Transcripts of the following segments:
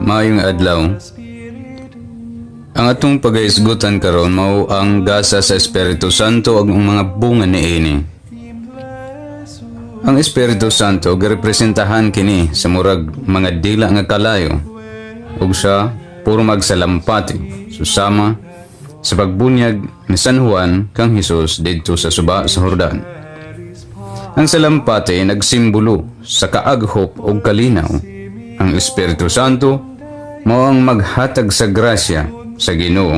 Maayong adlaw. Ang atong pagahisgutan karon mao ang gasa sa Espiritu Santo ug ang mga bunga niini. Ang Espiritu Santo girepresentahan kini sa murag mga dila nga kalayo ug sa pormag salampati, susama sa pagbunyag ni San Juan kang Hesus didto sa suba sa Jordan. Ang salampati nagsimbolo sa kaaghop ug kalinaw. Ang Espiritu Santo mao ang maghatag sa grasya sa Ginoo.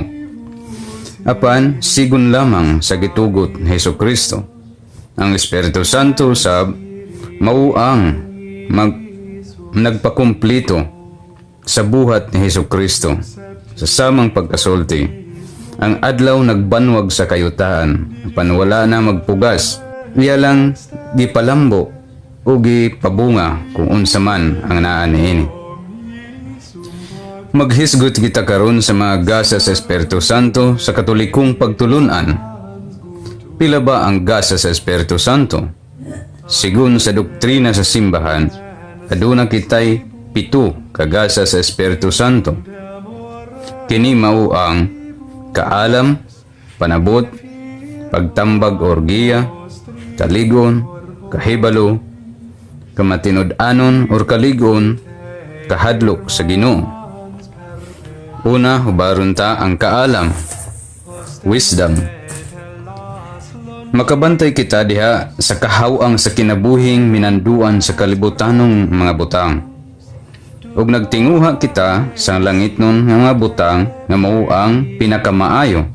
Apan sigon lamang sa gitugot ni Hesus Kristo. Ang Espiritu Santo sab mao ang nagpakumplito sa buhat ni Hesus Kristo sa samang pagkasulti. Ang adlaw nagbanwag sa kayutaan, apan wala na magpugas. Iya lang gipalambo o gipabunga kung unsa man ang naa niini. Maghisgot kita karon sa mga gasa sa Espiritu Santo sa Katolikong pagtulunan. Pila ba ang gasa sa Espiritu Santo? Sigun sa doktrina sa simbahan, aduna kitay 7 ka gasa sa Espiritu Santo. Kini mao ang kaalam, panabot, pagtambag or giya, kaligon, kahibalo, kamatinud-anon or kaligon, kahadlok sa Ginoo. Una, hubaron ta ang kaalam, wisdom. Makabantay kita diha sa kahawang sa kinabuhing minanduan sa kalibutanong mga butang. Ug nagtinguha kita sa langitnon nga mga butang nga mao ang pinakamaayo.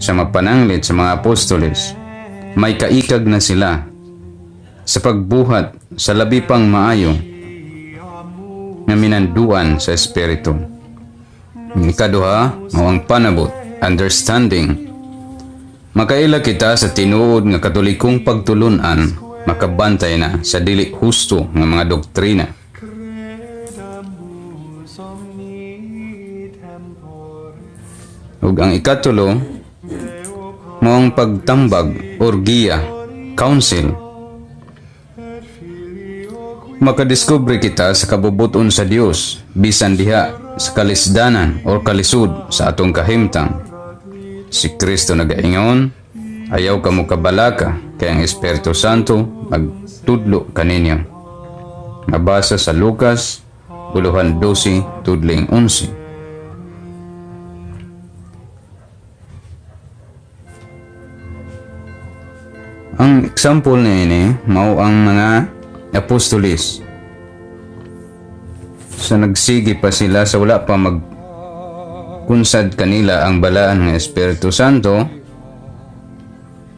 Sa mapananglit sa mga apostoles, may kaikag na sila sa pagbuhat sa labi pang maayo nga minanduan sa Espiritu. Ang ikaduha, mao ang panabot, understanding. Makaila kita sa tinuod nga Katolikong pagtulunan, makabantay na sa dili husto nga mga doktrina. Credamus omni tempore. Ug ang ikatulo, mao ang pagtambag or giya, counsel. Makadiskubre kita sa kabubuton sa Dios bisan diha sa kalisdanan or kalisod sa atong kahimtang. Si Kristo nagaingon, "Ayaw kamo kabalaka kay ang Espiritu Santo magtudlo kaninyo." Mabasa sa Lucas, uluhan 12, tudling 11. Ang example niini mao ang mga apostoles. Sa nagsige pa sila sa wala pa mag kunsad kanila ang balaan ng Espiritu Santo,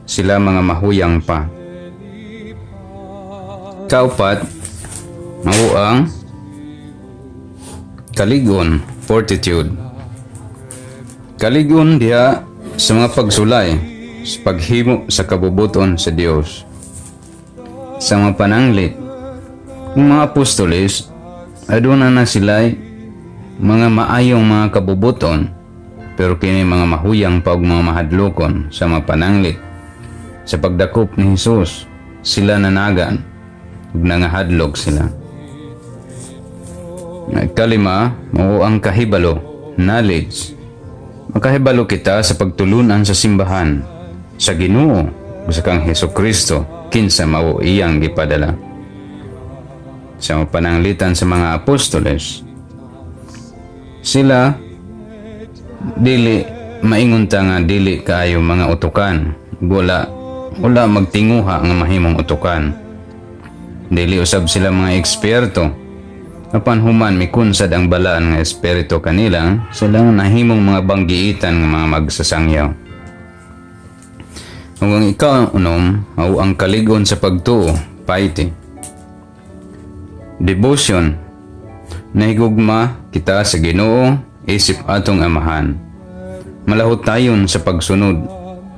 sila mga mahuyang pa. Kaupat, mao ang kaligon, fortitude. Kaligon diha sa mga pagsulay, sa paghimo sa kabubuton sa Dios. Sa mga pananglit, ang mga apostoles, aduna na sila mga maayong mga kabubuton, pero kini mga mahuyang pa og mga mahadlokon sa mga pananglit. Sa pagdakop ni Hesus, sila nanagan ug nangahadlok sila. Kalima, mao ang kahibalo, knowledge. Makahibalo kita sa pagtulunan sa simbahan, sa Ginoo, ug sa kang Hesus Kristo, kinsa mao iyang gipadala. Sa mga pananglitan sa mga apostoles, sila dili maingon ta nga dili kaayo mga utukan. Wala magtinguha nga mahimong utukan. Dili usab sila mga eksperto. Apan human mikunsad ang balaan nga espiritu kanila, sila nahimong mga banggiitan nga mga magsasangyaw. Ug ang ikaunom mao ang kaligon sa pagtuo, piety. Devotion. Nahigugma kita sa Ginoo isip atong amahan. Malahot tayon sa pagsunod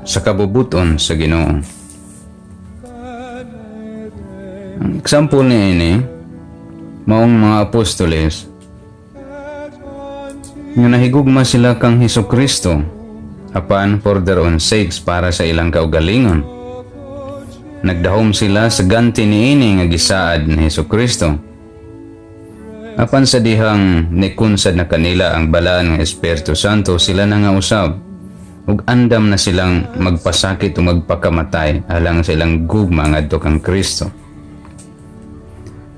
sa kabubuton sa Ginoo. Ang example niini maong mga apostoles nga nahigugma sila kang Hesus Kristo apan for their own sakes, para sa ilang kaugalingon. Nagdahom sila sa ganti niini nga gisaad ni Hesus Kristo. Apan sa dihang nikunsad na kanila ang balaan nga Espiritu Santo, sila na nga usab ug andam na silang magpasakit o magpakamatay alang sa ilang gugma ngadto kang Kristo.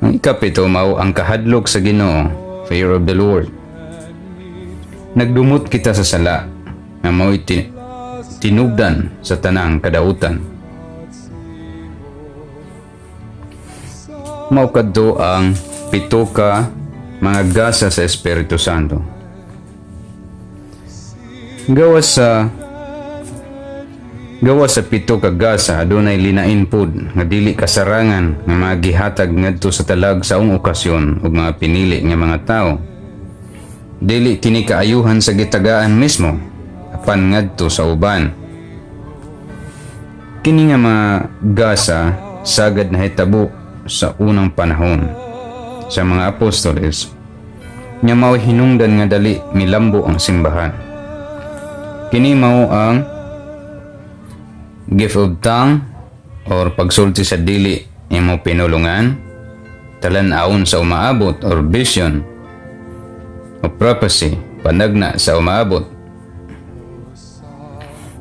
Ang ikapito mao ang kahadlok sa Ginoo, fear of the Lord. Nagdumot kita sa sala nga mao'y tinubdan sa tanang kadautan. Mao kadto ang pito ka mga gasa sa Espiritu Santo. Gawas sa pito ka gasa, adunay linain pud nga dili kasarangan nga mga gihatag ngadto sa talag saong okasyon ug mga pinili nga mga tawo. Dili kini kaayuhan sa gitagaan mismo apan ngadto sa uban. Kini nga mga gasa sagad nahitabo sa unang panahon sa mga apostoles nga mao hinungdan nga dali milambo ang simbahan. Kini mao ang gift of tongue or pagsulti sa dili imo pinulungan, talan-awon sa umaabot or vision o prophecy, panagna sa umaabot.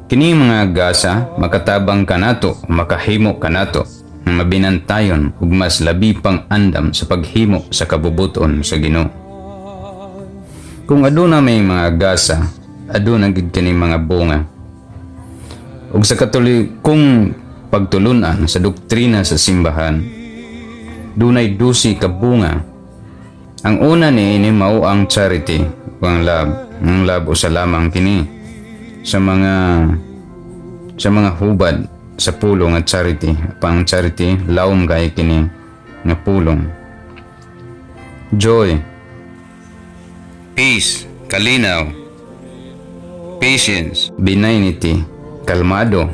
Kini mga gasa makatabang kanato o makahimo kanato nga mabinantayon ug mas labi pang andam sa paghimo sa kabubuton sa Ginoo. Kung aduna may mga gasa, aduna gid kini mga bunga. Ug sa Katolikong pagtulunan sa doktrina sa simbahan, dunay 12 ka bunga. Ang una niini mao ang charity o ang love. Ang love usa lamang kini sa mga hubad sa pulong nga charity. Pang charity lawom kay kini nga pulong. Joy, peace, kalinaw, patience, benignity, kalmado,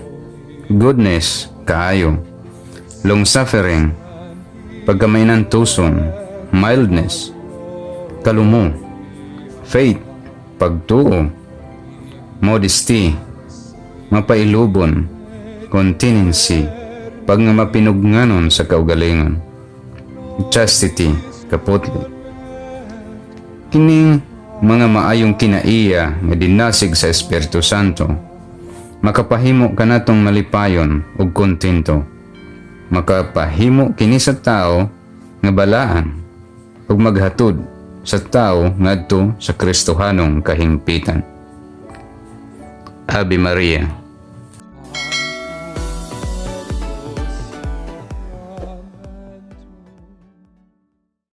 goodness, kaayo, long suffering, pagkamainantuson, mildness, kalumo, faith, pagtuo, modesty, mapailubon, continency, pagngamapinugnganon sa kaugalingon, chastity, kaputli. Kining mga maayong kinaiya nga dinasig sa Espiritu Santo, makapahimo kanatong malipayon ug kontento. Makapahimo kini sa tao nga balaan ug maghatod sa tao ngadto sa Kristohanong kahingpitan. Ave Maria.